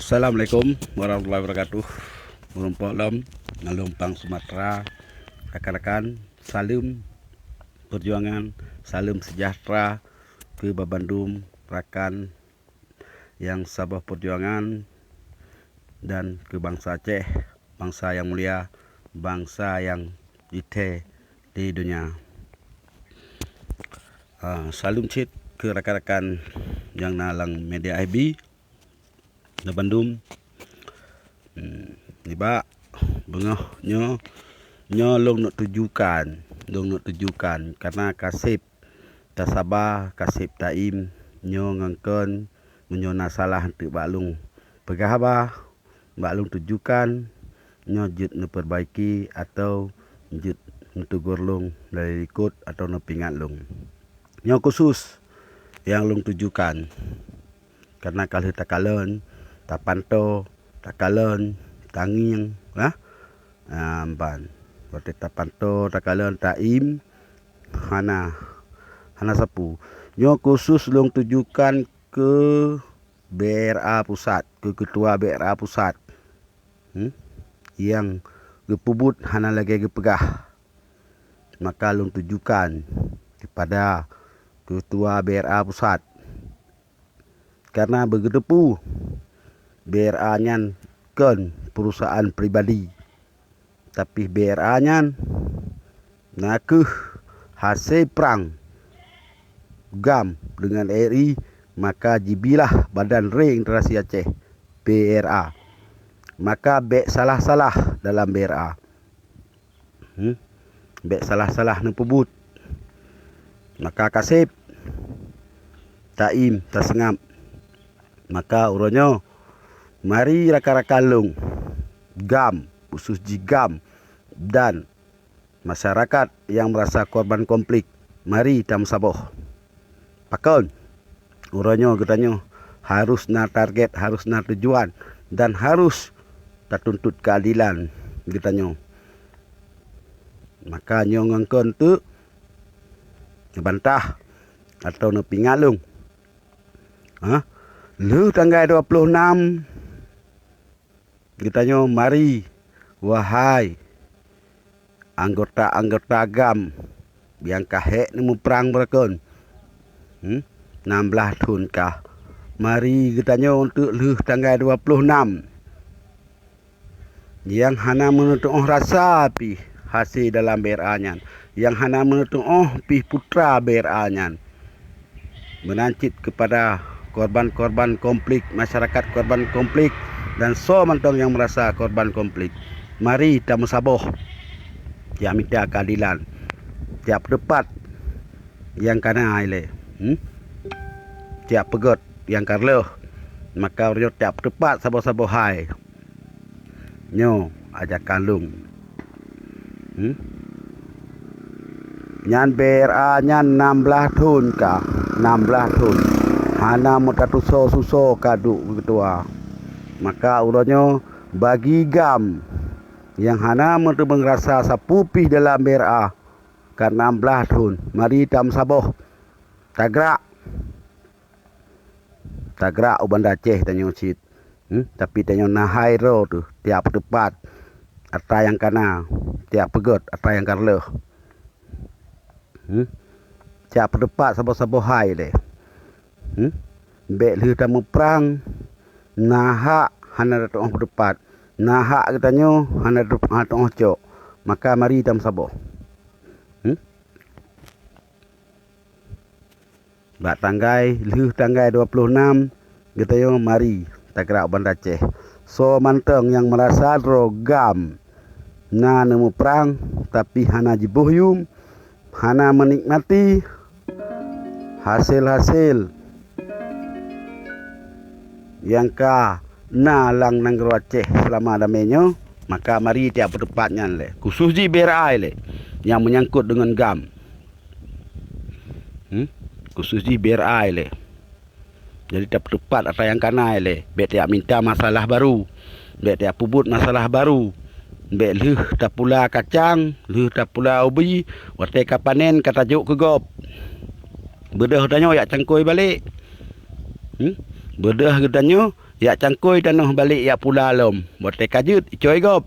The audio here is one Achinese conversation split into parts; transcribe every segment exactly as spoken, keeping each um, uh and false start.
Assalamualaikum warahmatullahi wabarakatuh. Meurumpok lom ngon lôn Pang Sumatera. Rakan-rakan, saleuem peujuangan, saleuem sejahtera keu banmandum rakan nyang saboh peujuangan dan keu bansa Aceh, bansa nyang mulia, bansa nyang jithèe di donya. Ah, saleuem cit keu rakan-rakan nyang na lam media F B na bandum. Hmm, nibak beungoh nyoe, nyoe lôn neuk tujukan, lôn neuk tujukan karena kaseb tasaba, kaseb taim nyoe ngon kon meunyoe na salah teuk bak lôn peugah haba, bak lôn tujukan nyoe jeuet neupeurbaiki atau jeuet neuteugor lôn dari likot atau neupeuingat lôn. Nyoe khusus nyang lôn tujukan. Karena ka lheueh takalon, tapantoe, takalon, tangieng, nah. Ah, ban. Watèe tapantoe, takalon, taim, hana, hana sapeue. Nyoe khusus lôn tujukan keu B R A pusat, keu keutua B R A pusat. Hmm? Nyang geupeubuet hana lagèe geupeugah. Maka lôn tujukan keupada keutua B R A pusat. Karena beugeuteupeue B R A nyan kon perusahaan pribadi, tapi B R A nyan na kheueh hasé prang GAM deungon R I, maka jibilah Badan Regenerasi Aceh, B R A. Maka bèk salah-salah dalam B R A. Hmm? Bèk salah-salah neupeubuet. Maka kaseb, taim, taseungap. Maka uroe nyoe, mari rakan-rakan lôn, GAM, khusus jih GAM, dan masyarakat nyang meurasa korban konflik, mari tameusaboh. Pakon? Uroe nyoe geutanyoe harôh na target, harôh na tujuan, dan harôh tatuntut keuadilan geutanyoe. Maka nyoe ngon kon teuk neubantah atau neupeuingat lôn. Ha? Lheueh tanggai dua ploh nam, geutanyoe mari, wahai anggota-anggota GAM nyang ka hék neumuprang beurakon, hmm, nam blaih thon kah. Mari geutanyoe eunteuk lheueh tanggai dua ploh nam. Nyang hana meuneuteuôh rasa pih hasé dalam B R A nyan, nyang hana meuneuteuôh pih putra B R A nyan. Meunan cit keupada korban-korban konflik, masyarakat korban konflik, dan soe mantong nyang meurasa korban konflik. Mari tameusaboh, jak mita keuadilan, jak peuteupat nyang kana ilée, hmm? Jak peugét nyang ka reuloh, maka uroe nyoe jak peuteupat saboh-saboh hai. Nyoe ajakan lôn. Hmm? Nyan B R A nyan nam blaih thon ka, nam blaih thon. Hana meutatusoe-susoe ka duek keutua. Maka uroe nyoe bagi GAM nyang hana meuteumeung rasa sapeue pih dalam B R A ka nam blaih thon, mari tameusaboh. Tagrak. Tagrak u Banda Aceh tanyoe cit. Hmm? Tapi tanyoe na hai droe teuh, jak peuteupat atra nyang kana, jak peugét atra nyang ka reuloh. Hmm? Jak peuteupat saboh-saboh hai lé. Hmm? Bèk lheueh tameuprang, na hak hana tatu'oh peuteupat, na hak geutanyoe hana tatu'oh cok. Maka mari tameusaboh. Hmm? Bak tanggai, lheueh tanggai dua ploh nam, geutanyoe mari tagrak u Banda Aceh. Soe mantong nyang meurasa droe GAM na neumuprang, tapi hana jiboh yum, hana meunikmati hasé-hasé nyang ka na lam nanggroe Aceh seulama damé nyoe, maka mari jak peuteupat nyan lé. Khusos jih B R A lé, nyang meunyangkot deungon GAM. Hmm? Khusos jih B R A lé. Jadi, tapeuteupat atra nyang kana lé. Bèk tajak minta masalah baru. Bèk tajak peubuet masalah baru. Bèk lheueh tapula kacang, lheueh tapula ubi, watèe ka panen ka tajok keu gob. Beudôh tanyoe jak cangkôi balek. Hmm? Beudôh geutanyoe yak cangkôi tanoh balek yak pula lom. Watée ka jeuet icok gob,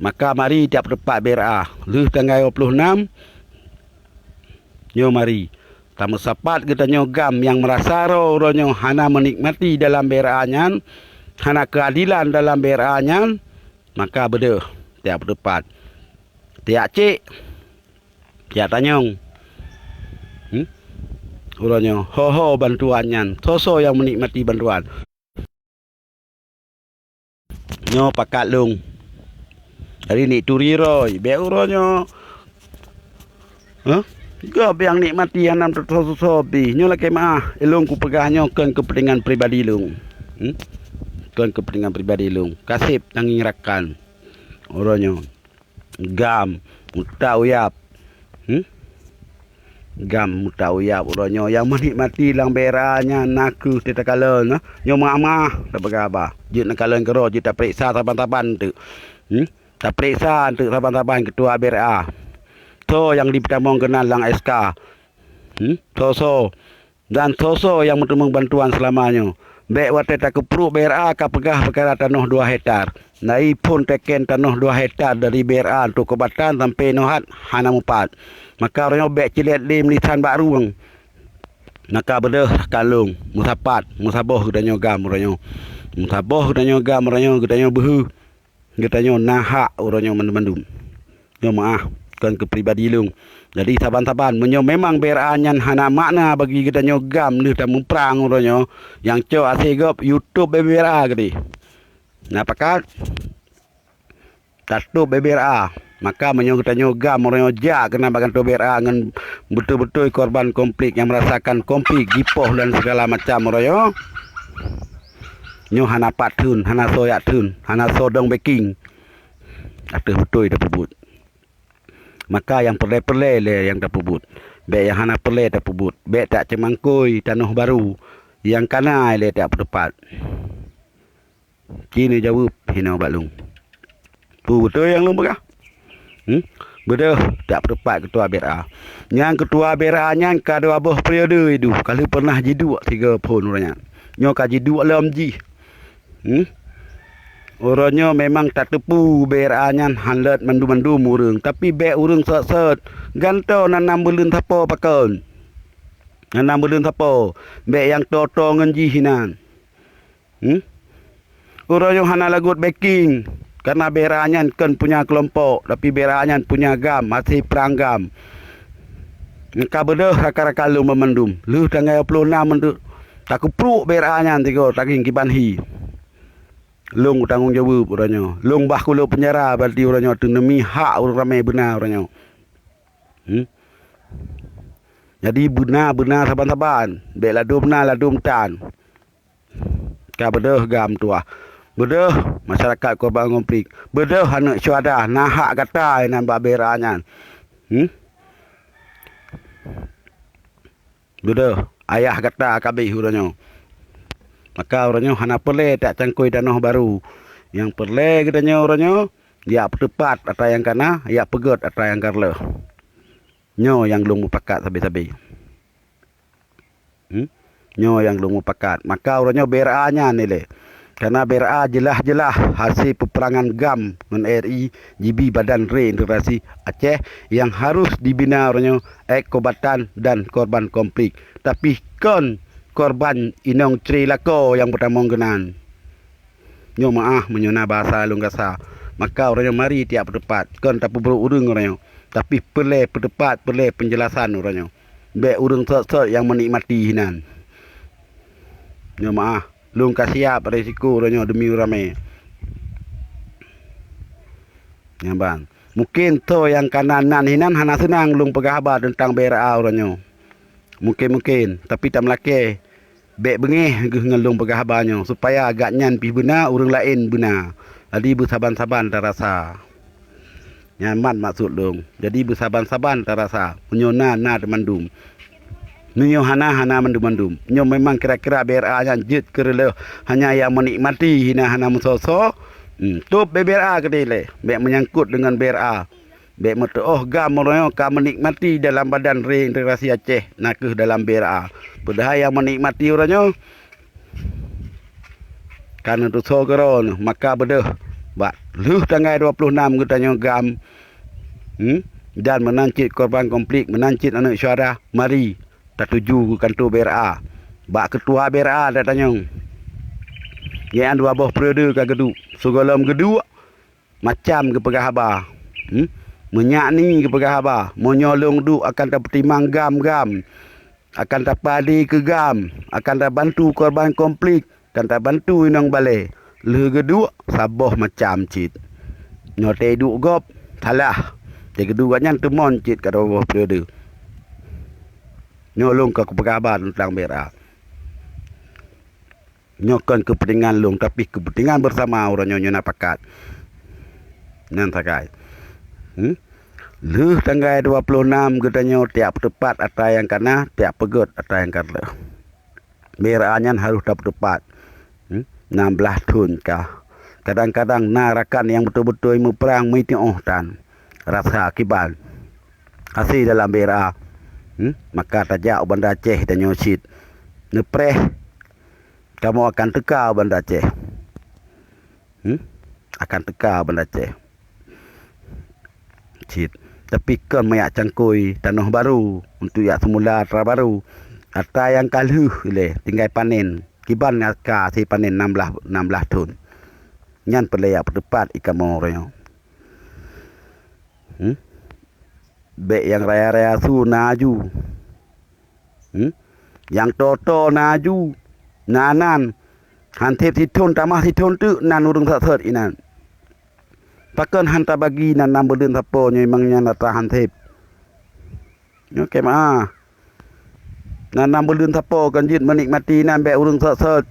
maka mari tiep teupat B R A. Lheueh tanggai dua ploh nam nyoe mari tameusapat geutanyoe GAM nyang meurasa droe uroe nyoe hana meunikmati dalam B R A nyan, hana keuadilan dalam B R A nyan, maka beudôh tiep teupat. Tiep cék, tiep tanyong. Hmm? Uroe nyoe ho-ho bantuan nyan, soe-soe nyang meunikmati bantuan. Nyoe pakat lôn. Jadi nik turi roi, bék uroe nyoe. Hah? Gob nyang nikmati hana teusoe-soe pih. Nyoe lakée meuah, ilôn kupeugah nyoe kon keupeuntengan pribadi lôn. Hmm? Kon keupeuntengan pribadi lôn. Kaseb tangieng rakan. Uroe nyoe. GAM, muta uyab. Hmm? GAM muta uyab uroe nyoe nyang meunikmati lam B R A nyan na kheueh teuh takalon, nah. Nyoe meuah-meuah tapeugah haba. Jeuet neukalon keudroe, jeuet tapeuriksa saban-saban teuk. Hmm? Tapeuriksa teuk saban-saban keutua B R A. Soe nyang jipeutamong keunan lam S K. Hmm? Soe-soe. Dan soe-soe nyang meuteumeung bantuan seulama nyoe. Bék watée takeuprok B R A ka peugah peukara tanoh dua hektar. Na i phon teken tanoh dua hektar dari B R A untuk keubatan sampoe nyoe hat hana mupat. Maka uroe nyoe bék cilét lé meulisan bak rueng. Maka beudôh rakan lôn, meusapat, meusaboh geutanyoe GAM uroe nyoe. Meusaboh geutanyoe GAM uroe nyoe, geutanyoe beuhe. Geutanyoe na hak uroe nyoe mandum-mandum. Nyoe meuah, kon keu pribadi lôn. Jadi saban-saban meunyoe memang B R A nyan hana makna bagi geutanyoe GAM lheueh tamuprang uroe nyoe, nyang cok asoe gob, YouTube B R A keudeh. Na pakat? Tatôb B R A. Maka meunyoe geutanyoe GAM uroe nyoe jak keunan bak kantô B R A ngon beutôi-beutôi korban konflik nyang meurasakan konflik, jipoh dan segala macam uroe nyoe, nyoe hana pat theun, hana soe jak theun, hana soe dong backing. Ateueh beutôi tapeubuet. Maka nyang peureulée-peureulée lé nyang tapeubuet. Bék nyang hana peureulée tapeubuet. Bék tak ceumangkôi tanoh barô nyang kana ilée tak peuteupat. Ci neujaweueb hinoe bak lôn. Peue beutôi nyang lôn peugah? Hmm? Beudôh tak peuteupat keutua B R A. Nyang keutua B R A nyan ka dua boh periode iduek, ka lheueh pernah jiduek sigoe phon uroe nyan. Nyoe ka jiduek lom jih. Hmm? Uroe nyoe memang tateupeue B R A nyan han lôt mandum-mandum ureuëng, tapi bék ureuëng sot-sot. Gantoe nan nam beuleuen sapo pakon. Nan nam beuleuen sapo, bék nyang toe-toe ngon jih inan. Hmm? Uroe nyoe hana lagot backing, karena B R A nyan kon punya keulompok, tapi B R A nyan punya GAM, asoe prang GAM. Ka beudôh rakan-rakan lôn banmandum, lheueh tanggai dua ploh nam meunteuk takeuprok B R A nyan sigoe daging kiban hi. Lôn kutanggong jaweueb uroe nyoe. Lôn bah kulôk peunjara, berarti uroe nyoe teunemi hak ureuëng ramé beuna uroe nyoe. Hmm? Jadi beuna-beuna saban-saban, bék ladôm na ladôm tan. Ka beudôh GAM tuah. Beudôh masyarakat korban konflik. Beudôh aneuëk syuhada, na hak gata inan bak B R A nyan. Hmm? Beudôh, ayah gata ka abéh uroe nyoe. Maka uroe nyoe hana peureulée tak cangkôi tanoh barô. Nyang peureulée geutanyoe uroe nyoe, jak peuteupat atra nyang kana, jak peugét atra nyang ka reuloh. Nyoe nyang lôn mupakat sabe-sabe. Hmm? Nyoe nyang lôn mupakat. Maka uroe nyoe B R A nyan ilée. Karena B R A jeulaih-jeulaih hasoe peupeurangan GAM ngon R I jibi Badan Reintegrasi Aceh nyang harôh jibina uroe nyoe ék kombatan dan korban konflik. Tapi kon korban inong cre lakoe nyang peutamong keunan. Nyoe meuáh meunyoe na basa lôn gasa. Maka uroe nyoe mari tiek peuteupat, kon tapeubrok ureuëng uroe nyoe, tapi peureulée peuteupat, peureulée peunjeulasan uroe nyoe. Bék ureuëng sot-sot nyang meunikmati hinan. Nyoe meuáh, lôn ka siab risiko uroe nyoe deumi ramé. Nyan ban. Mungken soe nyang ka nan-nan hinan hana seunang lôn peugah haba teuntang B R A uroe nyoe. Mungken-mungken, tapi tameulakée bék beungéh geuh ngon lôn peugah haba nyoe, supaya gobnyan pih beuna, ureuëng laén beuna. Jadi beusaban-saban tarasa. Nyan mat maksud lôn. Jadi beusaban-saban tarasa. Meunyoe na, na teumandum. Meunyoe hana, hana mandum-mandum. Nyoe memang kira-kira B R A nyan jeuet keu reuloh hanya nyang meunikmati, hina hana meusoe-soe. Hmm, tôb B R A keudeh lé, bék meunyangkot deungon B R A. Bék meuteuôh GAM uroe nyoe ka meunikmati dalam Badan Reintegrasi Aceh, na kheueh dalam B R A. Padahai nyang meunikmati uroe nyoe ka neutusoe keudroe neuh, maka beudôh bak lheueh tanggai dua ploh nam geutanyoe GAM, hmm, dan meunan cit korban konflik, meunan cit aneuëk syuhada, mari tatuju keu kantô B R A. Bak keutua B R A tatanyong. Nyan dua boh periode ka geuduek. Sigohlom geuduek, macam geupeugah haba. Hmm? Meunyak ni geupeugah haba, meunyoe lôn duek akan tapeutimang GAM-GAM, akan tapeuadé keu GAM, akan tabantu korban konflik, akan tabantu inong balée. Lheueh geuduek, saboh macam cit. Nyoe teuduek gob, salah. Teuduek nyan teumon cit ka dua boh periode. Nyoe lôn ka kupeugah haba teuntang B R A. Nyoe kon keupeuntengan lôn, tapi keupeuntengan beusama uroe nyoe, nyoe na pakat. Nyan sagai. Hmm? Lheueh tanggai dua ploh nam geutanyoe tiak peuteupat atra nyang ka na, tiak peugét atra nyang ka lheueh. B R A nyan harôh tapeuteupat. Hmm? Nam blaih thon kah. Kadang-kadang na rakan nyang beutôi-beutôi meuprang meutuoh tan. Rasa kiban. Hase dalam B R A. Hmm? Maka tajak u Banda Aceh tanyoe cit. Neupreh. Kamoe akan teuka u Banda Aceh. Hmm? Akan teuka u Banda Aceh. Cit. Tapi kon meuyak cangkôi tanoh barô untuk yak seumula atra barô. Atra nyang ka lheueh ilée tinggai panen. Kiban ka hase panen nam blaih, nam blaih thon. Nyan peureulée yak peuteupat i kamoe uroe nyoe. Hmm? Bék nyang raya-raya su na aju. Hmm? Nyang toe-toe na aju, na nan. Hanseb sithon tamah sithon teuk nan ureuëng sot-sot inan. Pakon han tabagi nan nam buleuen sapo nyoe mang nyan atra hanseb. Nyoe keu meu'ah. Nan nam buleuen sapo kon jeuet meunikmati nan bék ureuëng sot-sot.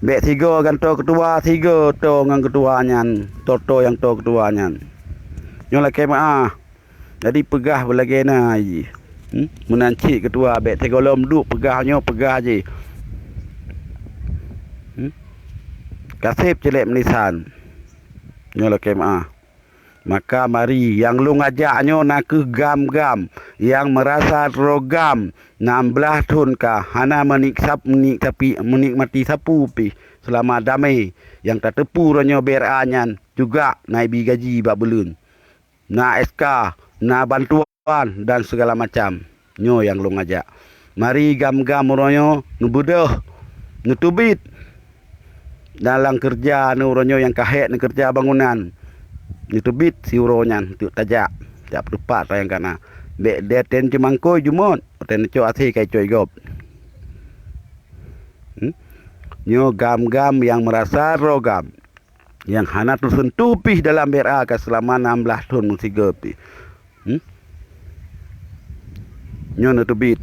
Bék sigoe gantoe keutua, sigoe toe ngon keutua nyan, toe-toe nyang toe keutua nyan. Nyoe lakée meu'ah. Jadi peugah beulagée na jih. Hmm? Meunan cit keutua bék sigohlom duek peugah nyoe peugah jih. Hmm? Kaseb ceulék meunisan. Nyoe lakée meu'ah. Maka mari nyang lôn ajak nyoe na kheueh GAM-GAM nyang meurasa droe GAM nam blaih thon ka hana meunik sap-, meunik tapi-, meunikmati sapeue pih seulama damé nyang tateupeue uroe nyoe B R A nyan juga na ibi gaji bak buleuen. Na S K, na bantuan dan sigala macam. Nyoe nyang lôn ajak. Mari GAM-GAM uroe nyoe neubeudôh, neuteubiet. Dalam keureuja neuh uroe nyoe nyang ka hék neukeureuja bangunan. Neuteubiet siuroe nyan teuk tajak, jak peuteupat atra nyang ka na. Bék deh ten ceumangkôi jumôt, watée neucok até ka icok gob. Hmm? Nyoe GAM-GAM nyang meurasa droe GAM. Nyang hana teuseuntuh pih dalam B R A ka seulama nam blaih thon meusigoe pih. Hmm? Nyoe neuteubiet.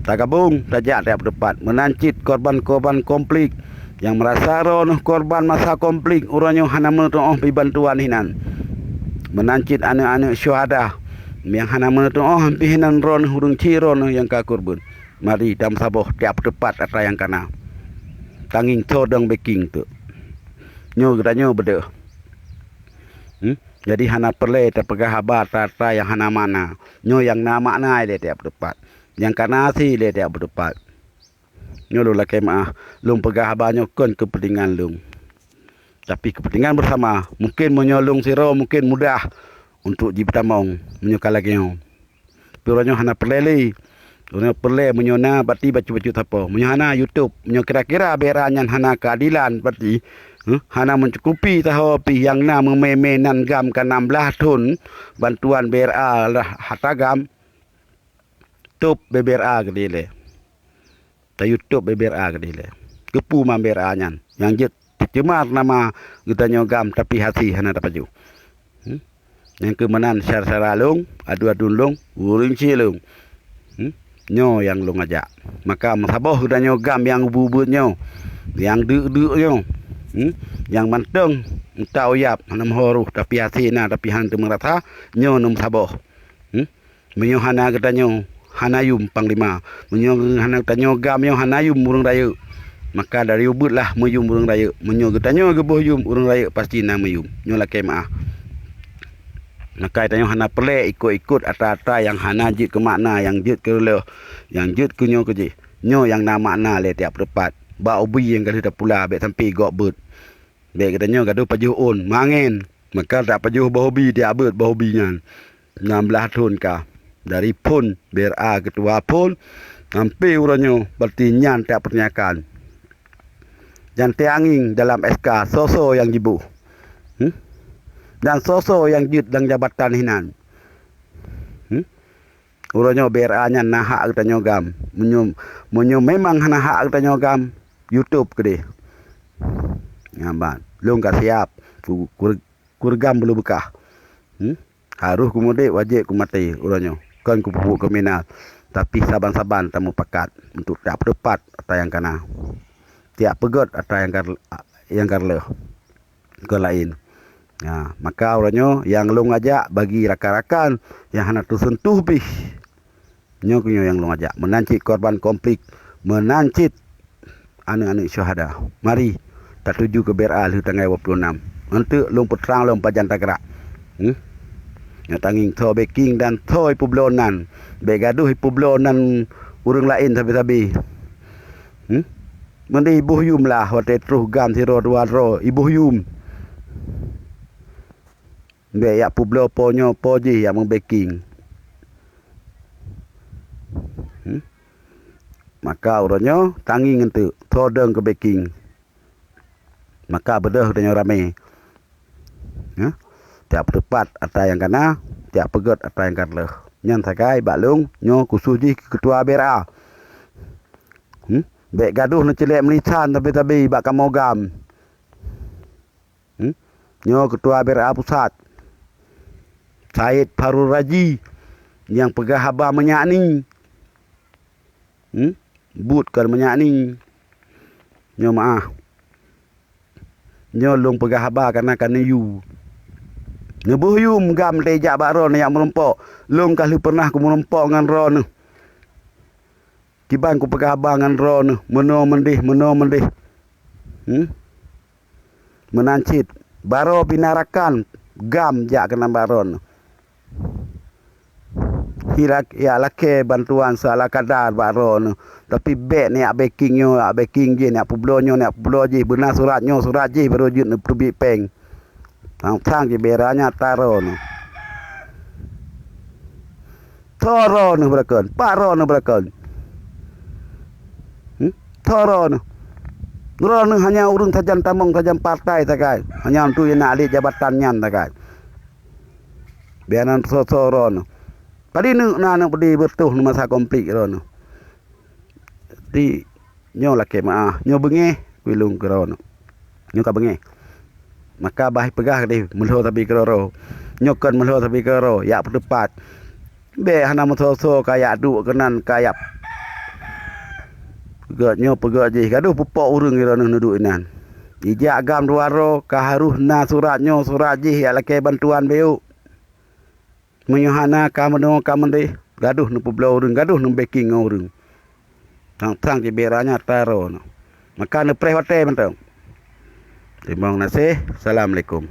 Tagabong, tajak tiep teumpat. Meunan cit korban-korban konflik nyang meurasa droeneuh korban masa konflik, uroe nyoe hana meutuoh pih bantuan hinan. Meunan cit aneuëk-aneuëk syuhada nyang hana meutuoh pih hinan droeneuh ureuëng cit droeneuh nyang ka keureubeuen. Mari tameusaboh tiep teumpat atra nyang ka na. Tangieng tho dong beking teuk. Nyoe geutanyoe beudôh. Hmm? Jadi hana peureulée tapeugah haba atra-atra nyang hana makna. Nyoe nyang na makna ilée tiep teumpat. Nyang ka na até ilée tiep teumpat. Nyoe lôn lakée meu'ah, lôn peugah haba nyoe kon keupeuntengan lôn. Tapi keupeuntengan beusama. Mungken meunyoe lôn sidroe mungken mudah untuk jipeutamong meunyoe ka lagée nyoe. Tapi uroe nyoe hana peureulée lé. Uroe nyoe peureulée meunyoe na bati bacut-bacut sapo. Meunyoe hana YouTube, meunyoe kira-kira B R A nyan hana keuadelan bati, huh, hana meucukupi saho pih nyang na meumé-mé nan GAM ka nam blaih thon bantuan B R A lah hata GAM, top B B R A keudeh lé. Ta YouTube B B R A keudeh lé. Keupeue man B R A nyan nyang jeuet teucemar nama geutanyoe GAM tapi hase hana tapajoh. Hmm? Nyang keu meunan syedara-syedara lôn, aduen-aduen lôn, ureuëng cit lôn. Hmm? Nyoe nyang lôn ajak. Maka meusaboh geutanyoe GAM nyang ubeut-ubeut nyoe, nyang deuk-deuk nyoe. Hmm? Nyang mantong meuta uyab hana meuho roh tapi hase na tapi hana teumeurasa, nyoe neumeusaboh. Hmm? Meunyoe hana geutanyoe, hana yum panglima. Meunyoe hana geutanyoe GAM nyoe hana yum ureuëng rayeuk, maka dari ubeut lah meuyum ureuëng rayeuk. Meunyoe geutanyoe geuboh yum ureuëng rayeuk pasti na meuyum. Nyoe lakée meu'ah. Maka tanyoe hana peureulée ikot-ikot atra-atra nyang hana jeuet keu makna, nyang jeuet keu reuloh, nyang jeuet keu nyoe keu jih. Nyoe nyang na makna lé tiep teumpat. Bak ubi nyang ka lheueh tapula, bèk sampoe gok beuet. Bèk geutanyoe gadoh pajoh ôn, mangen. Maka tapajoh boh ubi, tiak beuet boh ubi nyan. Nam blah thon ka. Dari phon, B R A ketua phon, sampoe uroe nyoe, berarti nyan tiak peutanyakan. Dan teuangieng dalam S K, soe-soe nyang jiboh. Hmm? Dan soe-soe nyang jeuet lam jabatan hinan. Hmm? Uroe nyoe B R A nyan na hak geutanyoe GAM. Meunyoe, meunyoe memang hana hak geutanyoe GAM, YouTube keudeh. Nyan ban. Lôn ka siap. Ku, ku, ku GAM bulu beukah. Hmm? Harôh kumudép, wajéb kumaté uroe nyoe. Kon kupeubuet kriminal. Tapi saban-saban tamupakat untuk tiak peuteupat atra nyang kana. Tiak peugét atra nyang ka, nyang ka reuloh. Keu laén. Ha, maka uroe nyoe nyang lôn ajak bagi rakan-rakan nyang hana teuseuntuh pih. Nyoe keuh nyoe nyang lôn ajak. Meunan cit korban konflik, meunan cit aneuëk-aneuëk syuhada. Mari tatuju keu B R A lheueh tanggai dua puluh enam. Eunteuk lôn peutrang lom pajan tagrak. Hmm? Nyoe tangieng tho backing dan tho ipeubloe nan. Bèk gadoh ipeubloe nan ureuëng laén sabe-sabe. Hmm? Meunyoe iboh yum lah watèe troh GAM sidroe dua droe, iboh yum. Bèk jak peubloe po nyoe po jih jak meubacking. Hmm? Maka uroe nyoe tangieng eunteuk, tho dong keu backing. Maka beudôh tanyoe ramé. Nyan, tiak peuteupat atra nyang kana, tiak peugét atra nyang ka reuloh. Nyan sagai bak lôn, nyoe khusos jih keu ketua B R A. Hmm? Bèk gadoh neuceulék meulisan sabe-sabe bak kamoe GAM. Hmm? Nyoe ketua B R A pusat. Said Farul Raji nyang peugah haba meunyak ni. Hmm? Buet kon meunyak ni. Nyoe meu'ah. Nyoe lôn peugah haba kana ka neuyue. Neuboh yum GAM teuh jak bak droeneuh jak meurumpok. Lôn ka lheueh peureunah kumeurumpok ngon droeneuh. Kiban kupeugah haba ngon droeneuh, meunoe meudeh, meunoe meudeh. Hmm? Meunan cit, baroe pina rakan GAM jak keunan bak droeneuh. Hira jak lakèe bantuan seala kadar bak droeneuh. Tapi bèk neujak backing nyoe, jak backing jih, neujak peubloe nyoe, neujak peubloe jih. Beuna surat nyoe, surat jih, barô jeuet neuteubiet péng. Sang-sang jih B R A nyan atra droeneuh. Tho droeneuh beureukan, pat droeneuh beureukan. Hmm? Tho droeneuh. Droeneuh hanya ureuëng sajan tamong, sajan partai sagai. Hanya untuk inak adik jabatan nyan sagai. Biar nan tho-tho droeneuh. Padum neuk na aneuk beudé beureutoh masa konflik droeneuh. Di nyoe lakèe meu'ah, nyoe beungéh, keu lôn keudroe nyoe. Nyoe ka beungéh. Maka bah peugah deh meulhô sabe keudroe. Nyoe kon meulhô sabe keudroe, jak peuteupat. Bèk hana meusoe-soe ka jak duek keunan, ka jak peugét nyoe peugét jih, gadoh peupo ureuëng droeneuh neuduek inan. Ijak GAM dua droe ka harôh na surat nyoe, surat jih jak lakèe bantuan beuh. Meunyoe hana ka meunoe ka meudeh, gadoh neupeubloe ureuëng, gadoh neubacking ngon ureuëng. Sang-sang jih B R A nyan atra droeneuh. Maka neupreh watèe mantong. Teurimong gaséh. Assalamualaikum.